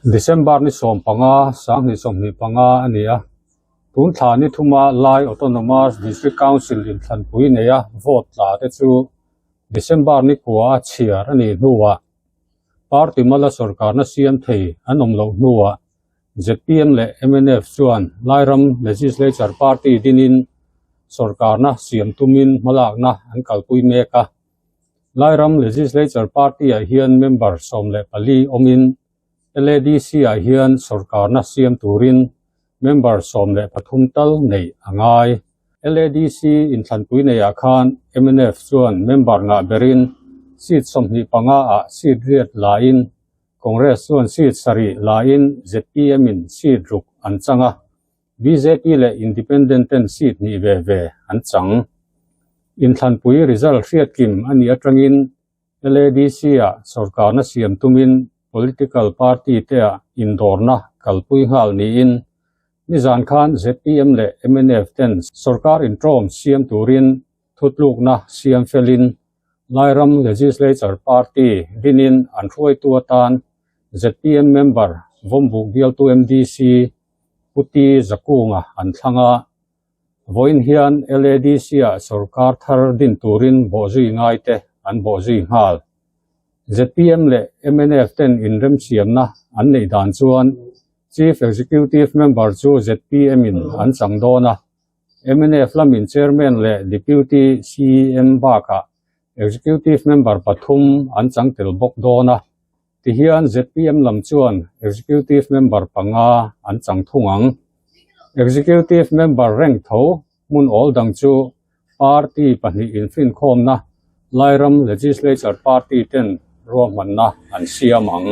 December ni 15, 2025 a ni a. Tun thla ni thuma Lai Autonomous District Council inthlanpui neia vote tla te chu December ni kua a chhiar a nih hnuah party mala sorkarna siam thei an awm loh hnuah zpm leh mnf chuan Lairam Legislature Party dinin sorkarna siam tumin hmalakna an kalpui mek a. Lairam Legislature Party-ah hian member 14 awmin LADC-ah hian sorkarna siam turin member 13 tal neih a ngai. LADC inthlanpui neiah khan mnf chuan member ngah berin seat 25-ah seat riat lain Congress chuan seat 7 lain ZPM-in seat 6 an chang a, bjp leh Independent ten seat 2 ve ve an chang. Inthlanpui result hriatkim a nih atangin LADC-ah sorkarna siam tumin political party te-ah indawrna kalpui nghal niin nizan khan zpm leh mnf ten sorkar intawm siam turin thutlukna siam felin Lairam Legislature Party dinin an hruaitu atan zpm member Vawmbuk bialtu MDC Pu T Zakunga an thlang a. Vawiin hian LADC-ah sorkar thar din turin bawhzui ngai te an bawhzui nghal. Zpm leh mnf ten inremsiamna an neih dan chuan Chief Executive Member chu zpm-in an chang dawn a, mnf lamin Chairman leh Deputy CEM bakah Executive Member pathum an chang tel bawk dawn a. Tihian zpm lam chuan Executive Member panga an chang thung ang. Executive Member reng tho hmun awl dang chu party pahnih infinkhawmna Lairam Legislature Party ten ruahmanna an siam ang.